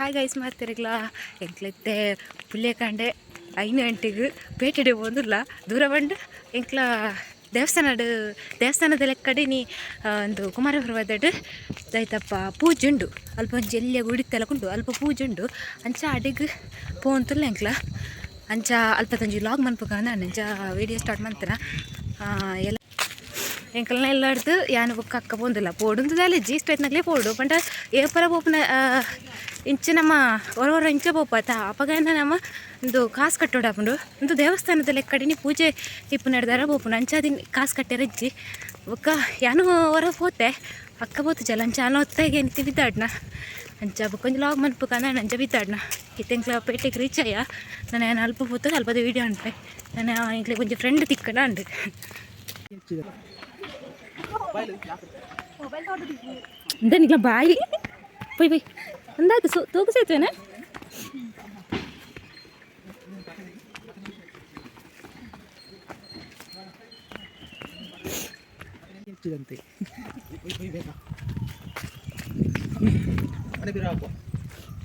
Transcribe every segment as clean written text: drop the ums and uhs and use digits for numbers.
Hi guys ಮಾತಿರಗ್ಲಾ ಎಂಕ್ಲೆತ್ತೆ ಪುಲ್ಯಕಾಂಡೆ 5 ಗಂಟೆಗೆ ಪೇಟೆಡೆ ಪೋಂದುಲ್ಲ ದೂರ ಬಂಡು ಎಂಕ್ಲ ದೇವಸ್ಥಾನಡ್ ದೇವಸ್ಥಾನದ ಲೆಕ್ಕಡೆ ನೀ ಒಂದು ಕುಮಾರಪರ್ವತಡ್ ದೈತಪ್ಪ ಪೂಜೆ ಉಂಡು ಅಲ್ಪ ಒಂಜಿ ಎಲ್ಯ ಗುಡಿತ್ತೆಲ ಉಂಡು ಅಲ್ಪ ಪೂಜೆ ಉಂಡು ಅಂಚ ಅಡೆಗ್ ಪೋಂತುಲ್ಲ ಎಂಕ್ಲ ಅಂಚ ಅಲ್ಪತೊಂಜಿ ವ್ಲಾಗ್ ಮನ್ಪುಗ ಅಂಚ ವೀಡಿಯೋ ಸ್ಟಾರ್ಟ್ ಮಂತನ ಎಲ್ಲ ಎಂಕಲ್ನ ಎಲ್ಲಡ್ದು ಯಾನ್ ಬೊಕ್ಕ ಅಕ್ಕ ಪೋಂದಿಲ್ಲ ಪೋಡುಂದು ದಾಲ ಇಜ್ಜಿ ಇಷ್ಟ ಪೋಡು ಪಂಡ ಏಪಲ ಪೋಪುನ ಇಂಚ ನಮ್ಮ ಹೊರ ಹೊರ ಇಂಚ ಪೋಪಾತ ಅಪಗನ ನಮ್ಮ ಒಂದು ಕಾಸು ಕಟ್ಟೋಡಾಪುಂಡು ಒಂದು ದೇವಸ್ಥಾನದ ಲೆಕ್ಕಡಿನಿ ಪೂಜೆ ಇಪ್ಪು ನಡೆದಾರ ಪೋಪುಂಡು ಅಂಚ ದಿನ ಕಾಸು ಕಟ್ಟೆರ ಇಜ್ಜಿ ಬೊಕ್ಕ ಯಾನು ಹೊರ ಪೋತೆ ಅಕ್ಕ ಪೋತು ಜಲ ಅಂಚ ಅನ ಒತ್ತಾಯಿಗೆ ಅಂತಿ ಬಿದ್ದಾಡ್ನ ಅಂಚ ಬೊಕ್ಕ ಒಂಜಿ ಲಾಗ್ ಮನ್ಪುಕ ಅಂದ್ ಅಂಚ ಬಿದ್ದಾಡ್ನ ಇತ್ತೆಂಕ್ಲ ಪೇಟೆಗೆ ರೀಚ್ ಅಯ್ಯ ನಾನು ಏನು ಅಲ್ಪ ಪೋತು ಅಲ್ಪದ ವೀಡಿಯೋ ಅನ್ಪೆ ನಾನು ಎಂಕ್ಲೆ ಒಂಜಿ ಫ್ರೆಂಡ್ ತಿಕ್ಕಡ ಅಂಡು ಎಂತ ಬಾಯಿ ಪೊಯ್ ಪೊಯ್ ಅಂದಾತು ಸೊ ತೂಕು ಸೇತುವೆನಾ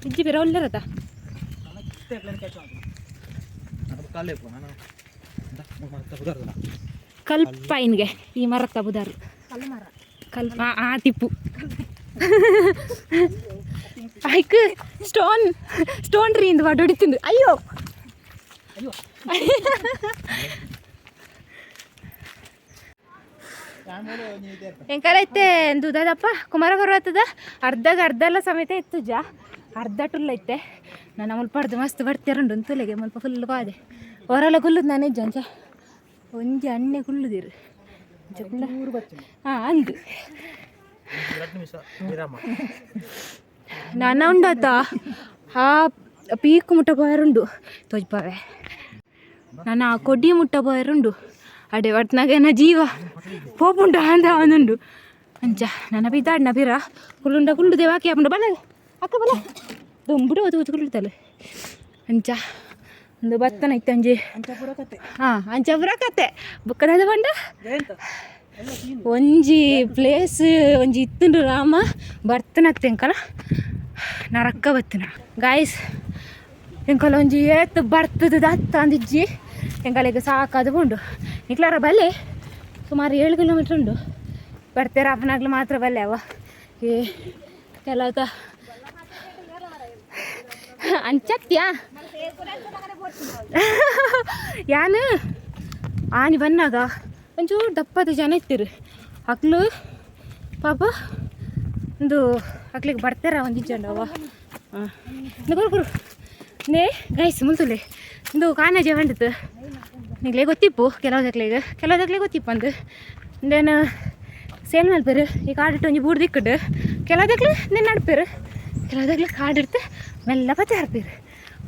ಇಜ್ಜಿ ಬೇರೆ ಒಳ್ಳೆರತ ಕಲ್ಪೈನ್ಗೆ ಈ ಮರತ್ತ ಬುದಾರು ಕಲ್ಪ ಆ ತಿಪ್ಪು ಐಕ್ ಸ್ಟೋನ್ ಸ್ಟೋನ್ ರೀ ಇಂದು ಹೊಡಿತಿಂದು ಅಯ್ಯೋ ಎಂಕಲೈತೆ ದಾದಪ್ಪ ಕುಮಾರ ಪರ್ವತದ ಅರ್ಧಗೆ ಅರ್ಧ ಎಲ್ಲ ಸಮೇತ ಇತ್ತುಜ ಅರ್ಧ ಟುಲ್ಲ ಐತೆ ನಾನು ಮುಲ್ಪ ಅರ್ಧ ಮಸ್ತ್ ಬರ್ತಿರುಂಡು ಅಂತಲೆಗೆ ಮುಲ್ಪ ಫುಲ್ ಬಾದೆ ಹೊರಲ್ಲ ಕುಲ್ಲುದು ನಾನೇ ಅಂಚ ಒಂಜಿ ಅಣ್ಣೆ ಕುಲ್ಲುದಿರು ಹಾಂ ಅಂದು ನಾನ ಉಂಡಾತ ಆ ಪೀಕ್ ಮುಟ್ಟ ಪೋಯರುಂಡು ತೋಜ್ಪಾವೆ ನಾನು ಆ ಕೊಡಿ ಮುಟ್ಟ ಪೋಯರುಂಡು ಅಡೆ ಒಟ್ನಾಗೇನ ಜೀವ ಪೋಪುಂಡು ಅಂದ ಒಂದುಂಡು ಅಂಚ ನನ್ನ ಬಿದ್ದಾಡ್ನ ಬಿರ ಕುಲ್ಲುಂಡ ಕುಲ್ಲು ದೇವಾಕಿ ಹಾಪುಂಡು ಬಲ ಅಕ್ಕ ಬಲ ದೊಂಬುಡು ಅದು ಕುಲ್ಲುತ್ತಲ್ಲ ಅಂಚ ಒಂದು ಬತ್ತನ ಇತ್ತು ಅಂಜಿ ಹಾಂ ಅಂಚಪುರ ಕತೆ ಬುಕ್ಕದಾದ ಬಂಡ ಒಂಜಿ ಪ್ಲೇಸ್ ಒಂಜಿ ಇತ್ತುಂಡು ರಾಮ ಬರ್ತನತ್ತೆ ಎಂಕಲ ನರಕ್ಕ ಬತ್ತನ ಗಾಯ್ಸ್ ಎಂಕಲ ಒಂಜಿ ಏತ್ ಬರ್ತದ ದತ್ತ ಅಂದಿಜ್ಜಿ ಎಂಕಲೆಗ್ ಸಾಕಾದ ಉಂಡು ನಿಕ್ಲಾರ ಬಲ್ಲೆ ಸುಮಾರು 7 ಕಿಲೋಮೀಟ್ರ್ ಉಂಡು ಬರ್ತೀರ ಅಪ್ಪನಾಗ್ಲು ಮಾತ್ರ ಬಲ್ಲೆ ಅವ ಏ ಕೆಲವತ ಅಂಚತ್ಯಾ ಯಾನು ಆನಿ ಬನ್ನಾಗ ಒಂಚೂರು ದಪ್ಪದ ಜನ ಇತ್ತಿರು ಅಕ್ಲು ಪಾಪ ಒಂದು ಅಕ್ಲಿಗೆ ಬರ್ತಾರ ಒಂದು ಜನ ಅವ ಹಾಂ ಗುರು ಗುರು ನೇ ಗೈಸ್ ಮುಲ್ತುಲೆ ಒಂದು ಕಾನಾಜೆ ಬಂದಿತ್ತು ನಿಗ್ಲೇ ಗೊತ್ತಿಪ್ಪು ಕೆಲವು ದಕ್ಲೆಗ್ ಕೆಲವು ದಕ್ಲೆ ಗೊತ್ತಿಪ್ಪು ಅಂದು ಇಂದೇನು ಸೇಲ್ ಮಲ್ಪೇರು ಈ ಕಾಡಿಟ್ಟು ಒಂಜಿ ಬೂಡು ದಿಕ್ಕಡು ಕೆಲವು ದಕ್ಲೆ ನಿನ್ನ ನಡ್ಪೇರು ಕೆಲವು ದಕ್ಲೆ ಕಾಡಿಡ್ತು ಮೆಲ್ಲ ಪತ್ತೆ ಹಾರ್ಪೇರು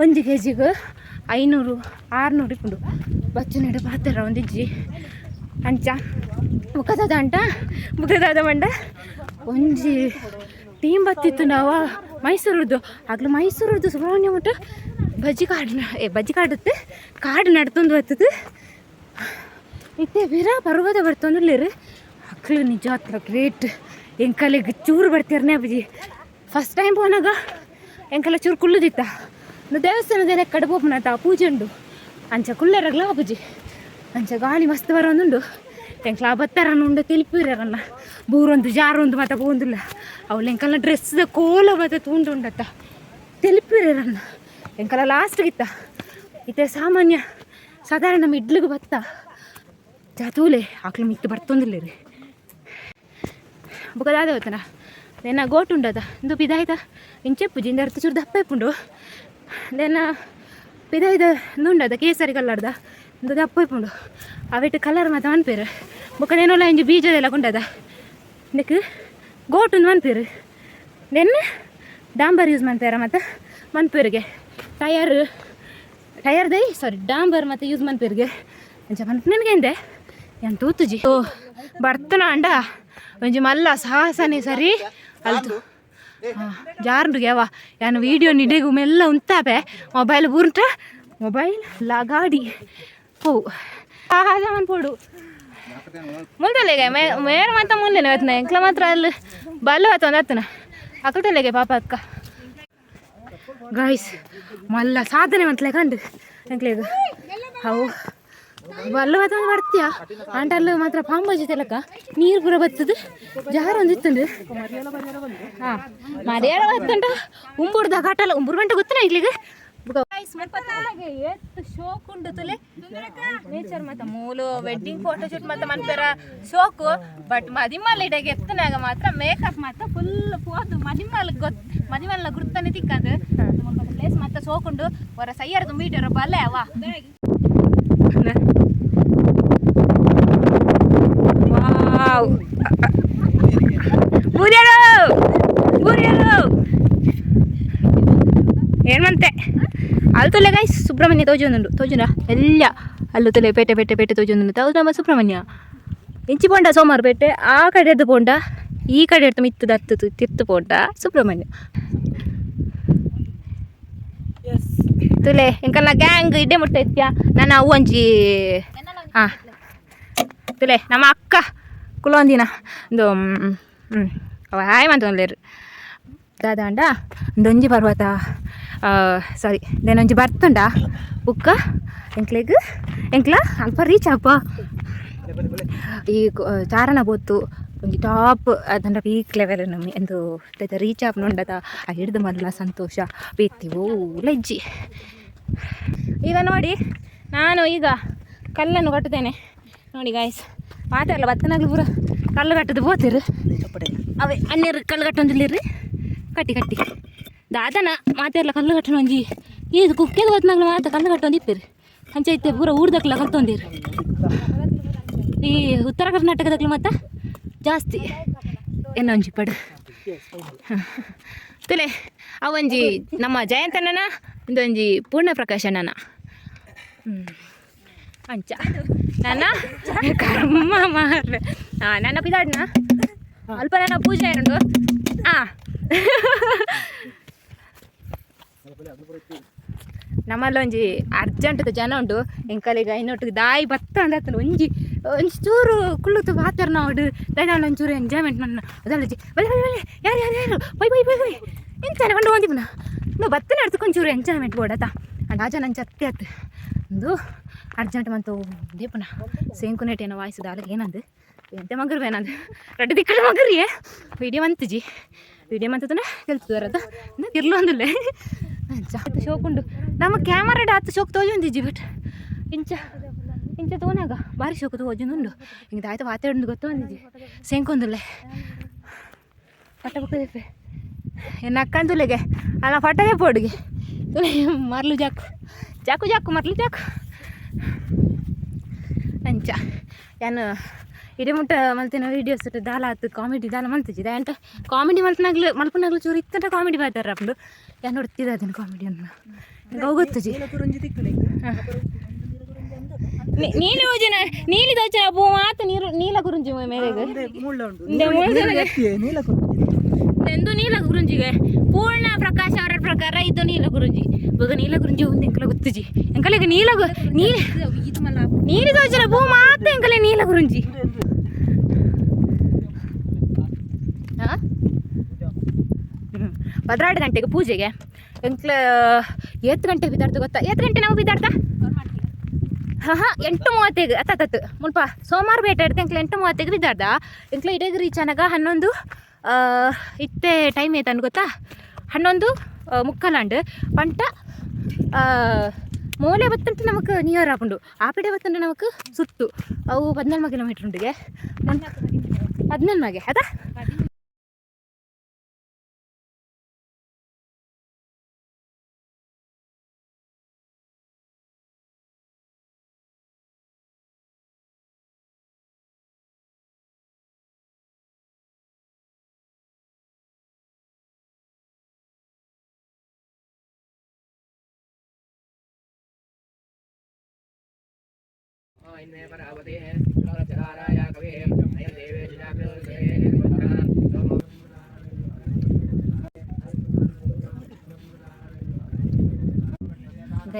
ಒಂಜಿ ಕೆ ಜಿಗೆ 500 600 ಇಪ್ಪುಂಡು ಬಚ್ಚು ಪಾತೆರ ಒಂದಿಜ್ಜಿ ಅಂಚ ಮುಖದಾದ ಅಂಟ ಮುಖದಾದ ಮಂಡ ಒಂಜಿ ಟೀಮ್ ಬತ್ತಿತ್ತು ನಾವು ಮೈಸೂರದ್ದು ಆಗಲೂ ಮೈಸೂರದ್ದು ಸುಬ್ರಹ್ಮಣ್ಯ ಮಟ್ಟ ಬಜ್ಜಿ ಕಾಡು ಏ ಬಜ್ಜಿ ಕಾಡುತ್ತೆ ಕಾಡು ನಡ್ತೊಂದು ಬರ್ತದೆ ಇತ್ತೆ ಬಿರ ಪರ್ವತ ಬರ್ತೊಂದುಲ್ಲೇರು ಅಕ್ಲು ನಿಜ ಹತ್ರ ಗ್ರೇಟ್ ಎಂಕಲೆಗ್ ಚೂರು ಬರ್ತೀರನೇ ಅಪ್ಪಾಜಿ ಫಸ್ಟ್ ಟೈಮ್ ಪೋನಾಗ ಎಂಕಲ ಚೂರು ಕುಲ್ಲುದಿತ್ತ ದೇವಸ್ಥಾನದ ಕಡೆ ಪೋಪುನತ ಪೂಜೆ ಉಂಡು ಅಂಚ ಕುಲ್ಲೆರಗ್ಲ ಅಪ್ಪಾಜಿ ಅಂಚ ಗಾಳಿ ಮಸ್ತ್ ಬರೋದುಂಡು ಎಂಕ್ಲ ಬತ್ತಾರನ ಉಂಡು ತಿಳಿಪಿರಲ್ಲ ಬೂರೊಂದು ಜಾರೊಂದು ಮತ್ತೆ ಪೋಂದುಲ್ಲ ಅವಳು ಎಂಕಲ್ನ ಡ್ರೆಸ್ದ ಕೋಲ ಮತ್ತೆ ತೂಂಡು ಉಂಡತ್ತ ತಿಳಿಪಿರನ್ನ ಎಂಕಲ ಲಾಸ್ಟ್ ಗಿತ್ತ ಇತ್ತೆ ಸಾಮಾನ್ಯ ಸಾಧಾರಣ ಮಿಡ್ಲಿಗೆ ಬತ್ತ ಜಾತೂಲೆ ಆಕ್ಲು ಮಿತ್ತು ಬರ್ತೊಂದಿಲ್ಲ ರೀ ಬೊಕದಾದ ಹೋತನ ದೇನ ಗೋಟು ಉಂಡದ ಇಂದು ಪಿದಾಯ್ತ ಇಂಚೆಪ್ಪು ಜಿಂದ ಅರ್ಥ ಚೂರು ದಪ್ಪ ಇಪ್ಪುಂಡು ದೇನ ಪಿದಾಯ್ದ ಉಂಡದ ಕೇಸರಿ ಕಲ್ಲರ್ದ ಇಂದು ದಪ್ಪ ಇಪ್ಪುಂಡು ಅವೆಟ್ ಕಲರ್ ಮಾತ ಮನ್ಪೇರು ಬೊಕ್ಕ ಇಂಜಿ ಬೀಜದೆಲ್ಲ ಕೊಂಡದ ಇಂದಕ್ಕೆ ಗೋಟುಂದು ಮನ್ಪೇರು then ಡಾಂಬರ್ ಯೂಸ್ ಮನ್ಪೇರ ಮತ್ತು ಮನ್ಪೇರಿಗೆ ಟಯರ್ ಟಯರ್ ದೈ ಸಾರಿ ಡಾಂಬರ್ ಮತ್ತು ಯೂಸ್ ಮನ್ಪೇರಿಗೆ ಅಂಚ ಮನ್ಪು ನನಗೆ ಎಂದೆ ಏನು ತೂತುಜಿ ಓ ಬರ್ತನ ಅಂಡ ಒಂಜಿ ಮಲ್ಲ ಸಾಹಸನೇ ಸರಿ ಅಲ್ತು ಜಾರುಂಡು ಯಾವ ಯಾನು ವೀಡಿಯೋ ನಿಡೆಗು ಮೆಲ್ಲ ಉಂತಾಪೆ ಮೊಬೈಲ್ ಬೂರ್ಟ ಮೊಬೈಲ್ ಲಗಾಡಿ ಪೋ ಸಾಹಸ ಮನ್ಪೋಡು ಮುಲ್ತಲೆಗೆ ಮೇರ್ ಮಾತ ಮುಲ್ಲೆನೆ ಬತ್ನ ಎಂಕ್ಲ ಮಾತ್ರ ಅಲ್ಲಿ ಬಲ್ಲು ಆತ ಒಂದು ಅತ್ತನ ಅಕ್ಕಲ್ತಲೆಗೆ ಪಾಪ ಅಕ್ಕ ಗಾಯ್ಸ್, ಮಲ್ಲ ಸಾಧನೆ ಮಂತ್ಲೆ ಕಂಡು ಎಂಕ್ಲೆಗ್. ಅವು ಬಲ್ಲು ಬತ್ತೊಂದು ಬರ್ತೀಯ ಆಂಟ ಅಲ್ಲು ಮಾತ್ರ ಪಾಂಬಾಜಿ ತೆಲಕ ನೀರು ಪೂರ ಬತ್ತದು ಜಾರೊಂದು ಇತ್ತುಂಡು. ಹಾಂ, ಮರ್ಯಾದ ಬತ್ತಂಟ ಉಂಬುರ್ದ ಘಾಟಲ್ಲ ಉಂಬುರು ಗಂಟೆ ಗೊತ್ತಿಲ್ಲ ಇಲ್ಲಿಗೆ. ಏತ್ ಶೋಕ್ ಉಂಡು ತುಲೆ ನೇಚರ್ ಮಾತ. ಮೂಲು ವೆಡ್ಡಿಂಗ್ ಫೋಟೋ ಶೂಟ್ ಮಾತ ಮನ್ಪೆರ ಶೋಕು. ಬಟ್ ಮದಿಮಲ್ ಇಡಗೆ ಎತ್ತನಾಗ ಮಾತ್ರ ಮೇಕಪ್ ಮಾತ್ರ ಫುಲ್ ಪೋದು ಮದಿಮಲ್ ಗೊತ್ ಮದಿಮಲ್ನ ಗುರ್ತನೆ ತಿಕ್ಕದು. ಪ್ಲೇಸ್ ಮಾತ್ರ ಶೋಕುಂಡು. ಹೊರ ಸೈಯರ್ದು ಮೀಟರ್ ಬಲ್ಲೆ ಅವ. ವಾವ್, ಬೂರ್ಯರು ಬೂರ್ಯರು ಏನ್ ಮಂತೆ ಅಲ್ಲಿ ತುಲೆ ಗೈಸ್, ಸುಬ್ರಹ್ಮಣ್ಯ ತೋಜೊಂದುಂಡು. ತೋಜುಂಡ ಎಲ್ಲ ಅಲ್ಲು ತುಲೆ ಪೇಟೆ ಪೇಟೆ ಪೇಟೆ ತೋಜೊಂದುಂಡು. ತೌದು ನಮ್ಮ ಸುಬ್ರಹ್ಮಣ್ಯ. ಇಂಚಿ ಪೋಂಡ ಸೋಮಾರು ಪೇಟೆ, ಆ ಕಡೆ ಎದ್ದು ಪೋಂಡ ಈ ಕಡೆ ಎಡ್ತು ಮಿತ್ತು ದತ್ತು ತಿತ್ತು ಪೋಂಡ ಸುಬ್ರಹ್ಮಣ್ಯ. ತುಲೆ ಎಂಕಲ್ನ ಗ್ಯಾಂಗ್ ಇಡ್ಡೆ ಮುಟ್ಟ ಇತ್ಯ. ನನ್ನ ಅವು ಒಂಜಿ ಹಾಂ ತುಲೆ ನಮ್ಮ ಅಕ್ಕ ಕುಲೊಂದಿನ ಒಂದು ಹ್ಞೂ ಅವ ಹಾಯ್ ಮಂತೊಂದು ದಾದಾಂಡ. ಒಂದೊಂಜಿ ಪರ್ವತ, ಸಾರಿ, ದೇನೊಂಜಿ ಬರ್ತುಂಡ ಬುಕ್ಕ ಎಂಕ್ಲೆಗ್ ಎಂಕ್ಲ ಅಲ್ಪ ರೀಚ್ ಅಪ್ಪ. ಈ ಚಾರಣ ಬೋತು ಒಂಜಿ ಟಾಪ್ ಅದಂಡ ಪೀಕ್ ಲೆವೆಲ್ ನಮ್ಮಿ ಎಂದು ರೀಚ್ ಆಪ್ ನೋಂಡದ ಆ ಹಿಡ್ದು ಮಲ್ಲ ಸಂತೋಷ ಬೇತಿ ಓ ಲಜ್ಜಿ. ಈಗ ನೋಡಿ, ನಾನು ಈಗ ಕಲ್ಲನ್ನು ಕಟ್ಟುತ್ತೇನೆ ನೋಡಿ ಗಾಯ್ಸ್. ಮಾತಾಡಲ್ಲ ಬತ್ತನಾಗ್ಲು ಪೂರ ಕಲ್ಲು ಕಟ್ಟದು ಬೋತಿರು. ಅವೇ ಅನ್ಯರು ಕಲ್ಲು ಕಟ್ಟೊಂದಿಲ್ಲಿರ್ರಿ. ಕಟ್ಟಿ ಕಟ್ಟಿ ದಾದನ ಮಾತೆರ್ಲ ಕಲ್ಲು ಕಟ್ಟಣ ಒಂಜಿ ಇದು ಕುಕ್ಕೆದ ಬತ್ತನಾಗ್ಲು ಮಾತ ಕಲ್ಲು ಕಟ್ಟೊಂದು ಇಪ್ಪೇರು. ಅಂಚ ಇತ್ತೆ ಪೂರ ಊರ್ದಕ್ಲ ಕಲ್ತೊಂದಿರು. ಈ ಉತ್ತರ ಕರ್ನಾಟಕದಕ್ಲು ಮಾತ ಜಾಸ್ತಿ ಏನೋ ಒಂಜಿ ಪಡು ತುಲೆ. ಅವೊಂಜಿ ನಮ್ಮ ಜಯಂತಣ್ಣನ, ಇಂದೊಂಜಿ ಪೂರ್ಣ ಪ್ರಕಾಶಣ್ಣನ. ಅಂಚ ನನ್ನ ಕರ್ಮ ಮಾರ್ರೆ. ಹಾಂ, ನನ್ನ ಪಿದಾಡ್ನ ಅಲ್ಪ ನನ್ನ ಪೂಜೆ ಉಂಟು. ಹಾಂ, ನಮ್ಮಲ್ಲೊಂಜಿ ಅರ್ಜೆಂಟ್ ಜನ ಉಂಟು. ಎಂಕಲಿಗ ಇನ್ನೊಟ್ಟಿಗೆ ದಾಯಿ ಬತ್ತ ಅಂದತ್ತಲ್ಲ. ಒಂಜಿ ಒಂಜಿ ಚೂರು ಕುಳ್ಳುತ್ತು ಪಾತೆರ್ ನೋಡು ದಾದ ಒಂಚೂರು ಎಂಜಾಯ್ಮೆಂಟ್ ನನ್ನ ಅದಲ್ಲಜಿ. ಬಲೆ ಬಲೆ ಬಲೆ, ಯಾರು ಯಾರು ಯಾರು, ಬೈ ಬೈ ಬೈ ಬೈ ಇಂಚಾನೆ ಕಂಡು ಬಂದಿಪ್ಪುನ. ನಾವು ಬತ್ತನೆ ಅಡ್ತು ಒಂಚೂರು ಎಂಜಾಯ್ಮೆಂಟ್ ಬೋಡತ. ಅಂಡ್ ಆ ಜನ ಅಂಚ ಅತ್ತೆ ಅತ್ತು ಒಂದು ಅರ್ಜೆಂಟ್ ಮಂತು ದೀಪನ ಸೇಂಕುನೇಟ್ ಏನೋ ವಾಯ್ಸ್ ದಾಲಗೆ ಏನಂದು ಎಂತೆ ಮಗರು ಬೇನಂದು ರಡ್ಡು ದಿಕ್ಕಡ ಮಗರಿಯೇ. ವಿಡಿಯೋ ಮಂತುಜಿ, ವಿಡಿಯೋ ಮಂತದನ తెలుస్తుంది ತಿರ್ಲು ಅಂದಿಲ್ಲ. ಅಂಚ ಆತು ಶೋಕುಂಡು. ನಮ್ಮ ಕ್ಯಾಮರಾ ಆತು ಶೋಕ್ ತೋಜೊಂದಿಜ್ಜಿ. ಬಟ್ ಇಂಚ ಇಂಚ ತೋನಾಗ ಭಾರಿ ಶೋಕು ತೋಜೊಂದುಂಡು. ಹಿಂಗೆ ಆಯ್ತು ವಾತಾವರಣ ಗೊತ್ತೊಂದಿಜ್ಜಿ. ಸೇಂಕೊಂದುಲ್ಲೆ ಪಟ್ಟ ಬುಕ್ಕ ಎನ್ನ ಅಕ್ಕಂದುಲೆಗೆ ಅಲ್ಲ ಫಟ್ಟದೇ ಪೋಡುಗೆ ತುಲೆ ಮರ್ಲು ಜಾಕು ಜಾಕು ಜಾಕು ಮರ್ಲು ಜಾಕು. ಅಂಚ ಯಾನು ಇಡೀ ಮುಟ್ಟ ಮಲ್ತಿನ ವೀಡಿಯೋಸ್ ದಾಲ ಆತು ಕಾಮಿಡಿ ದಾಲ ಮಲ್ತಿದ್ದೆ ಅಂಟ. ಕಾಮಿಡಿ ಮಲ್ತನಾಗ್ಲು ಮಲ್ಪನಾಗ್ಲು ಚೂರು ಇತ್ತಂಟ ಕಾಮಿಡಿ ಬಾತಾರ ಅಪ್ಪಂಡು. ಯಾನು ನೋಡ್ತಿದ್ದೆ ಅದನ್ನು ಕಾಮಿಡಿಯನ್ನು ಗೊತ್ತುಜಿ. ನೀಲಿ ಯೋಜನ ನೀಲಿ ದೋಚನ ಪೂ ಮಾತ ನೀರು ನೀಲ ಕುರುಂಜಿ ಮೇರೆಗೆ ಎಂದು ನೀಲ ಕುರುಂಜಿಗೆ. ಪೂರ್ಣ ಪ್ರಕಾಶ್ ಅವರ ಪ್ರಕಾರ ಇದು ನೀಲ ಕುರುಂಜಿ. ಇವಾಗ ನೀಲ ಕುರುಂಜಿ ಒಂದು ಎಂಕಲ ಗೊತ್ತುಜಿ. ಎಂಕಲಿಗೆ ನೀಲ ನೀಲಿ ನೀಲಿ ದೋಚನ ಪೂ ಮಾತ ಎಂಕಲೆ ನೀಲ ಕುರುಂಜಿ. ಹಾಂ, 12 ಗಂಟೆಗೆ ಪೂಜೆಗೆ ಎಂಕ್ಲ ಏತ್ ಗಂಟೆ ಬಿದ್ದಾಡ್ದು ಗೊತ್ತಾ? ಏತ್ ಗಂಟೆ ನಾವು ಬಿದ್ದಾಡ್ತಾ? ಹಾಂ ಹಾಂ, 8:35 ಅತ್ತತ್ತು ಮುಲ್ಪ ಸೋಮವಾರ ಬೇಟೆ ಇಡ್ತೆ. ಎಂಕ್ಲ 8:35 ಬಿದ್ದಾಡ್ದ. ಎಂಕ್ಲ ಇಡೀ ರೀಚ್ ಅನಗ 11. ಇತ್ತೆ ಟೈಮ್ ಏತನ್ ಗೊತ್ತಾ? 11:45 ಪಂಟ. ಮೂಲೆ ಬತ್ತಂಟು ನಮಕ್ ನಿಯರ್ ಆಪುಂಡು, ಆ ಪಡೆ ಬತ್ತಂಟು ನಮಕ್ ಸುತ್ತು. ಅವು 14 ಕಿಲೋಮೀಟ್ರ್ ಉಂಡುಗೆ. 14 ಅದ.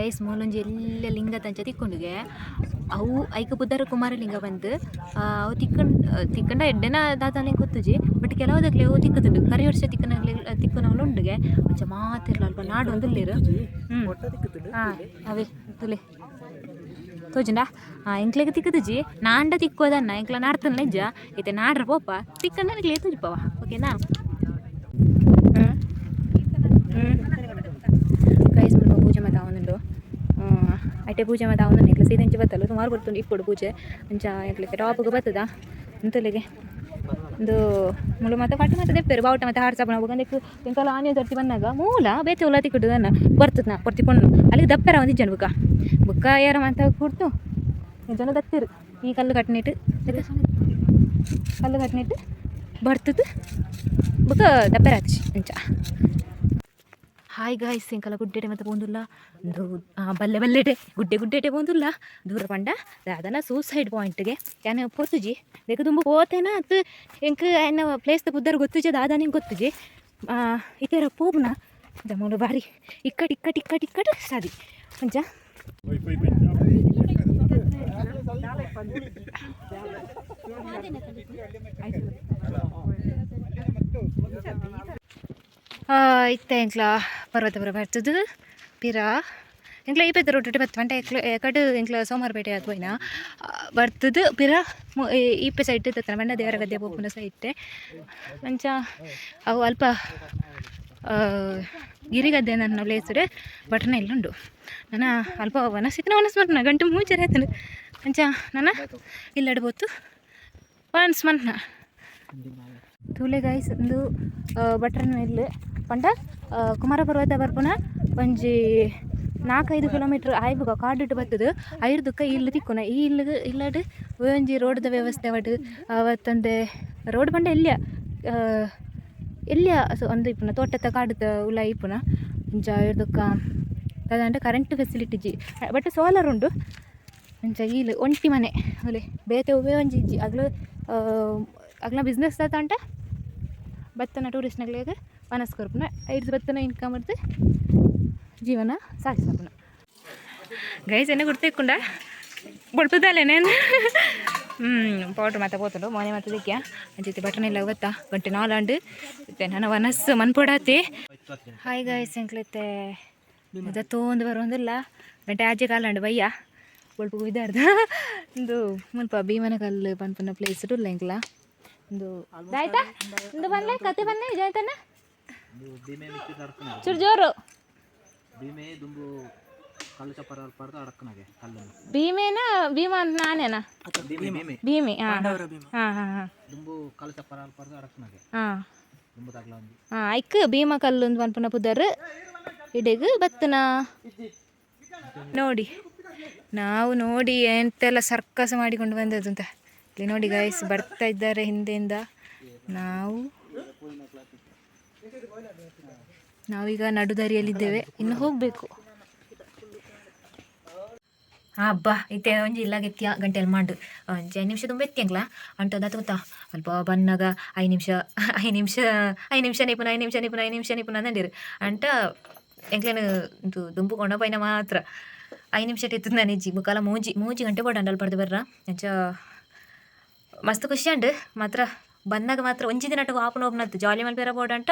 ಗೈಸ್ ಮೂಲೊಂಜಿ ಎಲ್ಲ ಲಿಂಗ ತಂಚ ತಿಕ್ಕೊಂಡುಗೆ ಅವು ಐಕ ಪುದರ್ ಕುಮಾರಲಿಂಗ ಬಂದು ಅವು ತಿಕ್ಕಂಡ್ ತಿಕ್ಕಂಡ ಎಡ್ಡೆನ ದಾದಾನೆ ಗೊತ್ತುಜಿ ಬಟ್ ಕೆಲವುದಕ್ಲೆ ಅವು ತಿಕ್ಕುದುಂಡು ಕರಿ ವರ್ಷ ತಿಕ್ಕನಗ್ಲೆ ತಿಕ್ಕುನವ್ಲು ಉಂಡುಗೆ ಅಂಚ ಮಾತಿರ್ಲ ಅಲ್ಪ ನಾಡು ಒಂದುಲ್ಲೇರು. ಹಾಂ, ಅವೇ ತುಲೆ ತೋಜುಂಡಾ? ಎಂಕ್ಲೆಗ್ ತಿಕ್ಕುದುಜಿ, ನಾಂಡ ತಿಕ್ಕೋದನ್ನ ಎಂಕ್ಲ ನಾಡ್ತನ ನಿಜ ಇತ್ತೆ ನಾಡ್ರ ಪೋಪ ತಿಕ್ಕಂಡ ಎಂಕ್ಲೆ ತೋಜಿಪವ, ಓಕೆನಾ? ಗೈಸ್, ಮುಲ್ಪ ಪೂಜೆ ಮಾತ ಆವೊಂದುಂಡು. ಐಟೆ ಪೂಜೆ ಮಾತ ಆವೊಂದುಂಡು. ಎಂಕ್ಲ ಸೀದ ಇಂಚ ಬತ್ತಲ್ಲ, ಸುಮಾರು ಗೊತ್ತುಂಡು ಇಪ್ಪೊಡು ಪೂಜೆ. ಅಂಚ ಎಂಕ್ಲೆ ಟಾಪುಗು ಬತ್ತದ ಅಂತಲೆಗೆ ಒಂದು ಮುಳು ಮಾತ ಪಟ್ಟು ಮಾತ ದೆಪ್ಪೆರು ಬಾವುಟ ಮಾತ ಹಾರ್ಸಪನ ಬೊಕ ಎಂಕಲ ಆನೆ ತರ್ತಿ ಬನ್ನಗ ಮೂಲ ಬೇತೆ ಉಲ ತಿಕ್ಕುಡು ದನ್ನ ಬರ್ತದ ಪೊರ್ತಿ ಪೊಣ್ಣು ಅಲ್ಲಿಗೆ ದಪ್ಪೆರ ಒಂದಿಜ್ಜಂಡು. ಬುಕ್ಕ ಬುಕ್ಕ ಏರ ಮಾತ ಕುಡ್ತು ಜನ ದತ್ತಿರು. ಈ ಕಲ್ಲು ಕಟ್ನಿಟ್ಟು ಕಲ್ಲು ಕಟ್ನಿಟ್ಟು ಬರ್ತದ ಬುಕ್ಕ ದಪ್ಪೆರ ಆತಿಜಿ ಅಂಚ. ಹಾಯ್ ಗಾಯ್ಸ್, ಎಂಕಲ ಗುಡ್ಡೆಡೆ ಮತ್ತೆ ಪೋಂದುಲ್ಲ. ಉಂದು ಬಲ್ಲೆ ಬಲ್ಲೆಟೆ ಗುಡ್ಡೆ ಗುಡ್ಡೆಟೆ ಪೋಂದುಲ್ಲ. ದೂರ ಪಂಡ ದಾದನ ಸೂಸೈಡ್ ಪಾಯಿಂಟ್ಗೆ ಯಾನ್ ಪೋತುಜಿ. ದೆಕ್ ದುಂಬು ಪೋತೆನ ಅತ್ ಎಂಕ್ ಎನ್ನ ಪ್ಲೇಸ್ ದ ಪುದರ್ ಗೊತ್ತುಜಿ, ದಾದನ ಎಂಕ್ ಗೊತ್ತುಜಿ. ಇತ್ತೆರ ಪೋಪುನ ಮೂಲು ಬಾರಿ ಇಕ್ಕಟ್ ಇಕ್ಕಟ್ ಇಕ್ಕಟ್ ಇಕ್ಕಟ್ ಸಾದಿ ಅಂಚ. ಇತ್ತೆ ಎಂಕ್ಲ ಪರ್ವತಪುರ ಬರ್ತದು ಪಿರ. ಎಂಕ್ಲ ಈ ಪೆತ್ತ ರೊಟ್ಟು ಬತ್ತು ಪಂಡ ಎಂಕ್ಲ ಕಡು ಎಂಕ್ಲ ಸೋಮವಾರಪೇಟೆ ಆದ್ ಪೋಯಿನ ಬರ್ತದು ಪಿರ ಈಪೆ ಸೈಡ್ ತತ್ತನ ಪಂಡ ದೇವರಗದ್ದೆ ಪೋಪುನ ಸೈಟ್ ಅಂಚ. ಅವು ಅಲ್ಪ ಗಿರಿಗದ್ದೆ ನನ್ನ ಪ್ಲೇಸ್ ಬಟನ ಇಲ್ಲುಂಡು. ನನ ಅಲ್ಪ ವನಸ್ ಇತ್ತಿನ ವನಸ್ ಮನ್ಪುನ ಗಂಟು ಮೂಜರೆ ಆತುಂಡು. ಅಂಚ ನನ ಇಲ್ಲಡ್ ಪೋತು ವನಸ್ ಮನ್ಪುನ. ತೂಲೆ ಗೈಸ್, ಉಂದು ಬಟ್ರನ ಇಲ್ಲ್ ಪಂಡ ಕುಮಾರ ಪರ್ವತ ಬರ್ಪುನ ಒಂಜಿ 4-5 ಕಿಲೋಮೀಟ್ರ್ ಆಯ್ಬುಗ ಕಾಡುಡು ಬತ್ತುದು ಐರ್ದುಕ್ಕ ಇಲ್ಲು ತಿಕ್ಕುನ. ಈ ಇಲ್ಲುಗು ಇಲ್ಲಡ್ ಒಂಜಿ ರೋಡ್ದ ವ್ಯವಸ್ಥೆ ಅವಡ್ ಅವತ್ತಂದೆ ರೋಡ್ ಪಂಡ ಎಲ್ಯ ಎಲ್ಯ ಒಂದು ಇಪ್ಪುನ ತೋಟದ ಕಾಡುದ ಉಲಾಯಿ ಇಪ್ಪುನ. ಇಂಚ ಐರ್ದುಕ್ಕ ದಾದಂಡ ಕರೆಂಟ್ ಫೆಸಿಲಿಟಿ ಇಜ್ಜಿ, ಬಟ್ ಸೋಲಾರ್ ಉಂಡು. ಅಂಚ ಇಲ್ಲ್ ಒಂಟಿ ಮನೆ ಅಲೆ, ಬೇತೆ ಒವ್ವೇ ಒಂಜಿ ಇಜ್ಜಿ. ಅಗ್ಲು ಅಗ್ಲ ಬಿಸ್ನೆಸ್ ದಾದಂಡ ಬತ್ತನ ಟೂರಿಸ್ಟ್ನಕ್ಲೆಗ್ ವನಸ್ ಕೊರ್ಪುನ, ಐರ್ದ್ ಬತ್ತನ ಇನ್ಕಮ್ ಡ್ದ್ ಜೀವನ ಸಾಗಿಸಪುನ. ಗೈಸ್, ಎನ್ನ ಗುರ್ತು ಇಕ್ಕುಂಡ ಬೊಳ್ಪುದಲ್ಲೇನೆ ಪೌಡ್ರ್ ಮಾತ ಪೋತುಂಡು ಮೋನೆ ಮಾತ ದಿಕ್ಯ. ಅಂಚಿತ್ತೆ ಬಟನ್ ಇಲ್ಲ ಗೊತ್ತಾ ಗಂಟೆ ನಾಲಾಂಡು ಇತ್ತೆ ನನ್ನ ವನಸ್ ಮನ್ಪೊಡಾತೆ. Hi guys, ಎಂಕ್ಲೆತ್ತೆ ದತ್ತೊಂದು ಬರೋಂದಿಲ್ಲ. ಗಂಟೆ ಆಜೆ ಕಾಲಂಡು ಬಯ್ಯ ಬೊಳ್ಪು ಇದಾರ್ದ. ಇಂದು ಮುಲ್ಪ ಭೀಮನ ಕಲ್ಲು ಪನ್ಪುನ ಪ್ಲೇಸ್ ಉಲ್ಲ ಎಂಕ್ಲ. ಇಂದು ಆಯ್ತಾ? ಇಂದು ಬನ್ಲೆ ಕತೆ ಬನ್ನೆ ಜಾಯ್ತಾನ ಚೂರು ಜೋರು. ಭೀಮೆ ದುಂಬು ಕಲ್ಲು ಚಪ್ಪರ ಪಡೆದು ಅಡಕ್ಕನಾಗೆ ಕಲ್ಲನ್ನು. ಭೀಮೇನ ಭೀಮ ಅಂತ ನಾನೇನಾ? ಭೀಮೆ ಭೀಮೆ. ಭೀಮೆ, ಹಾಂ ಹಾಂ ಹಾಂ ಹಾಂ. ದುಂಬು ಕಲ್ಲು ಚಪ್ಪರ ಪಡೆದು ಅಡಕ್ಕನಾಗೆ ದುಂಬು ತಗ್ಲ ಒಂಜಿ. ಹಾಂ, ಐಕ್ ಭೀಮ ಕಲ್ಲು ಒಂದು ಪನ್ಪುನ ಪುದರ್. ಇಡೆಗ್ ಬತ್ತನ ನೋಡಿ. ನಾವು ನೋಡಿ ಎಂತೆಲ್ಲ ಸರ್ಕಸ್ ಮಾಡಿಕೊಂಡು ಬಂದದ್ದು ಅಂತ ಇಲ್ಲಿ ನೋಡಿ ಗೈಸ್, ಬರ್ತಾ ಇದ್ದಾರೆ ಹಿಂದೆಯಿಂದ. ನಾವೀಗ ನಡುದಾರಿಯಲ್ಲಿದ್ದೇವೆ, ಇನ್ನು ಹೋಗಬೇಕು. ಹಬ್ಬ ಇತ್ತೆ ಒಂಜಿ ಇಲ್ಲಾಗ ಎತ್ತಿಯ ಗಂಟೆ ಮಾಂಡು ಒಂಜಿ 5 ನಿಮಿಷ ತುಂಬ ಎತ್ತಿಯಂಗ್ಲ ಅಂಟು ದಾತ ಗೊತ್ತಾ. ಅಲ್ಪ ಬನ್ನಾಗ 5 ನಿಮಿಷ 5 ನಿಮಿಷ 5 ನಿಮಿಷ ನಿಪುಣ 5 ನಿಮಿಷ ನಿಪುಣ 5 ನಿಮಿಷ ನಿಪುಣ ಅಂದಂಡಿರು. ಅಂಟ ಎಂಕ್ಲೆನ್ ದು ದುಂಬು ಕೊಂಡ ಪೈನ ಮಾತ್ರ 5 ನಿಮಿಷ ಎತ್ತುದು ನಾನು ಬುಕ್ಕಾಲ ಮೂಜಿ ಮೂಜಿ ಗಂಟೆ ಬೋಡಂಡು ಅಲ್ಪ ಪಡ್ದು ಬರ್ರ. ಅಂಚ ಮಸ್ತ್ ಖುಷಿ ಅಂಡು ಮಾತ್ರ. ಬಂದಾಗ ಮಾತ್ರ ಒಂಜಿ ದಿನ ಆಪುನ ಓಪುನತ್ತು ಜಾಲಿ ಮಲ್ಪೆರ ಬೋಡಂಟ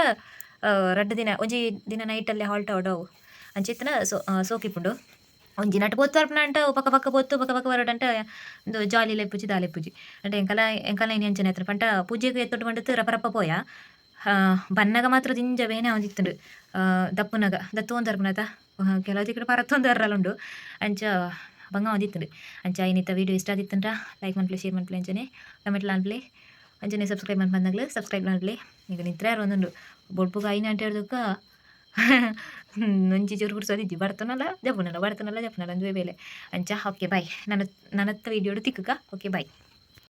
ರಡ್ಡ್ ದಿನ ಒಂಜಿ ದಿನ ನೈಟಲ್ಲೇ ಹಾಲ್ಟ್ ಆವಡವು. ಅಂಚಿತ್ತಿನ ಸೋ ಸೋಕಿಪ್ಪುಂಡು. ಒಂಜಿ ನಟ್ ಪೊತ್ತು ಬರ್ಪುನ ಅಂಟ ಪಕ್ಕ ಪಕ್ಕ ಪೊತ್ತು ಪಕ್ಕ ಪಕ್ಕ ಬರೋಡಂಟ ಉಂದು ಜಾಲಿ ಲೆಪ್ಪುಜಿ ದಾಲೆಪ್ಪುಜಿ. ಅಂಟ ಎಂಕಲ ಎಂಕಲ ಇನಿ ಅಂಚನೆ ಆತುಂಡು ಪಂಟ ಪೂಜೆಗ್ ಎತ್ತೊಟ್ಟು ಪಂಡತ್ ರಪ ರಪ ಪೋಯ. ಬನ್ನಗ ಮಾತ್ರ ದಿಂಜ ಬೇನೆ ಆವೊಂದಿತ್ತುಂಡು. ದಪ್ಪುನಗ ದತ್ತೊಂದು ಬರ್ಪುನತ ಕೆಲವು ತಿಕ್ಕುಡು ಪರತ್ತೊಂದು ಉಂಡು. ಅಂಚ ಬಂಗ ಆವೊಂದಿತ್ತುಂಡು. ಅಂಚ ಇನಿತ ವೀಡಿಯೋ ಇಷ್ಟ ಆದಿತ್ತುಂಡ ಲೈಕ್ ಮನ್ಪುಲೆ, ಶೇರ್ ಮನ್ಪುಲೆ, ಅಂಚನೆ ಕಮೆಂಟ್ ಮನ್ಪುಲೆ, ಅಂಚನೆ ಸಬ್ಸ್ಕ್ರೈಬ್ ಮನ್ಪಂದಾಗ್ಲು ಸಬ್ಸ್ಕ್ರೈಬ್ ಮನ್ಪುಲೆ. ಈಗ ನಿದ್ರೆ ಒಂದುಂಡು ಬೊಲ್ಪುಗು ಐನ್ ಗಂಟೆ ಹಿಡ್ದುಕ್ಕ ಒಂಜಿ ಚೂರು ಪುರ್ಸೊತ್ತಿಜ್ಜಿ. ಬರ್ತನಲ್ಲ ಜಪ್ಪುನಲ್ಲ, ಬರ್ತನಲ್ಲ ಜಪ್ಪುನಲ್ಲ, ಅಂದುವೆ ಬೇಲೆ. ಅಂಚ ಓಕೆ ಬಾಯ್. ನನ್ನ ನನ್ನತ್ತ ವೀಡಿಯೋಡು ತಿಕ್ಕುಗ. Okay bye.